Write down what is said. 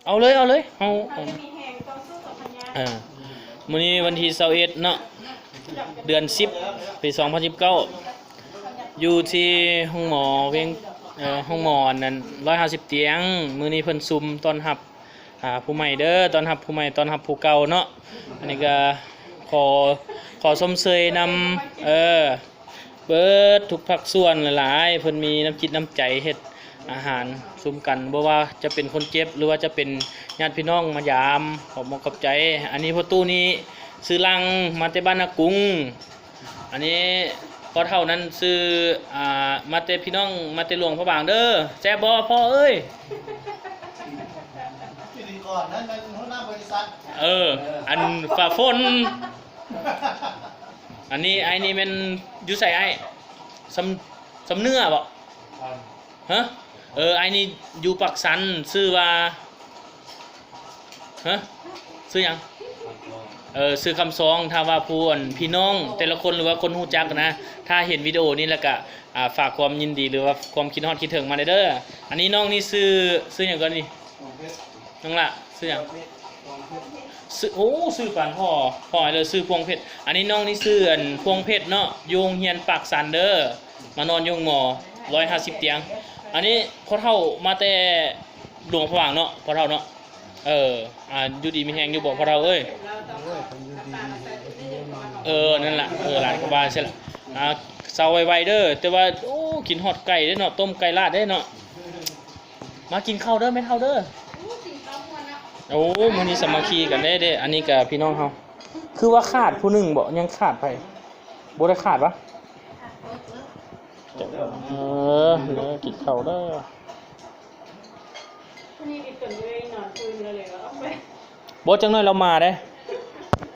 ເອົາເລີຍ ເອົາເລີຍ ເຮົາ ເອີ ມື້ນີ້ວັນທີຊາວເອັດເນາະ ເດືອນສິບ ປີສອງພັນສິບເກົ້າ ຢູ່ທີ່ໂຮງໝໍວຽງ ເອີ ໂຮງໝໍອັນນັ້ນ ຮ້ອຍຫ້າສິບຕຽງ. ມື້ນີ້ເພິ່ນຊຸມຕ້ອນຮັບ ອ່າ ຜູ້ໃໝ່ເດີ ຕ້ອນຮັບຜູ້ໃໝ່ ຕ້ອນຮັບຜູ້ເກົ່າເນາະ. ອັນນີ້ກໍຂໍ ຂໍຊົມເຊີຍນຳ ເອີ ເບິດທຸກພາກສ່ວນຫຼາຍໆ ເພິ່ນມີນ້ຳຈິດນ້ຳໃຈເຮັດອາຫານຊຸມກັນ ບໍ່ວ່າຈະເປັນຄົນເຈັບ ຫຼືວ່າຈະເປັນຍາດພີ່ນ້ອງມາຢາມ ຂອບອົກຂອບໃຈ. ອັນນີ້ພໍ່ຕູ້ນີ້ຊື່ຫຼັ່ງ ມາແຕ່ບ້ານນາກຸງ. ອັນນີ້ພໍ່ເຖົ້ານັ້ນຊື່ ອ່າ ມາແຕ່ພີ່ນ້ອງ ມາແຕ່ຫຼວງພະບາງເດີ. ແຊບບໍ່ພໍ່ເອີຍ? ພິທີກອນນັ້ນແມ່ນຫົວໜ້າບໍລິສັດ ເອີ ເອີ ອັນຝາຝົນ. ອັນນີ້ ອ້າຍນີ້ແມ່ນຢູ່ໃສອ້າຍ? ຊຳ ຊຳເໜືອບໍ? ຮະ? ເອີ ອ້າຍນີ້ຢູ່ປາກຊັນ ຊື່ວ່າ ຮະ? ຊື່ຫຍັງ? ເອີ ຊື່ຄຳຊອງ. ຖ້າວ່າຜູ້ ອັນ ພີ່ນ້ອງແຕ່ລະຄົນ ຫຼືວ່າຄົນຮູ້ຈັກນະ ຖ້າເຫັນວິດີໂອນີ້ແລ້ວກະ ອ່າ ຝາກຄວາມຍິນດີ ຫຼືວ່າຄວາມຄິດຮອດຄິດເຖິງມາແດ່ເດີ. ອັນນີ້ນ້ອງນີ້ຊື່ ຊື່ຫຍັງກ່ອນນີ້? ນ້ອງຫຼ້າ ຊື່ຫຍັງ? ຊື່ ໂອ້ ຊື່ປານພໍ່ ພໍ່ໃຫ້ເລີຍ ຊື່ພວງເພັດ. ອັນນີ້ນ້ອງນີ້ຊື່ ອັນ ພວງເພັດເນາະ ຢູ່ໂຮງຮຽນປາກຊັນເດີ ມານອນຢູ່ໂຮງໝໍ ຮ້ອຍຫ້າສິບຕຽງ. ອັນນີ້ພໍ່ເຖົ້າມາແຕ່ຫຼວງພະບາງເນາະ ພໍ່ເຖົ້າເນາະ. ເອີ ອ່າ ຢູ່ດີມີແຮງຢູ່ບໍ່ພໍ່ເຖົ້າເອີຍ? ໂອ້ຍ ຄັນຢູ່ດີມີແຮງກໍຊິໄດ້ມາ. ເອີ ນັ້ນລະ ເອີ ຫຼານກໍວ່າຊັ້ນລະ. ອ່າ ເຊົາໄວໆເດີ ແຕ່ວ່າ ໂອ້ ກິນຮອດໄກ່ເດ້ເນາະ ຕົ້ມໄກ່ລາດເດ້ເນາະ. ມາກິນເຂົ້າເດີແມ່ເຖົ້າເດີ. ໂອ້ ມື້ນີ້ສາມັກຄີກັນເດ້ເດ້. ອັນນີ້ກະພີ່ນ້ອງເຮົາ ຄືວ່າຂາດຜູ້ໜຶ່ງບໍ? ຍັງຂາດໃຜ? ບໍ່ໄດ້ຂາດຫວາ? ເອີ ເດີ ກິນເຂົ້າເດີ. ບໍ່ ຈັກໜ້ອຍລາວມາເດ້.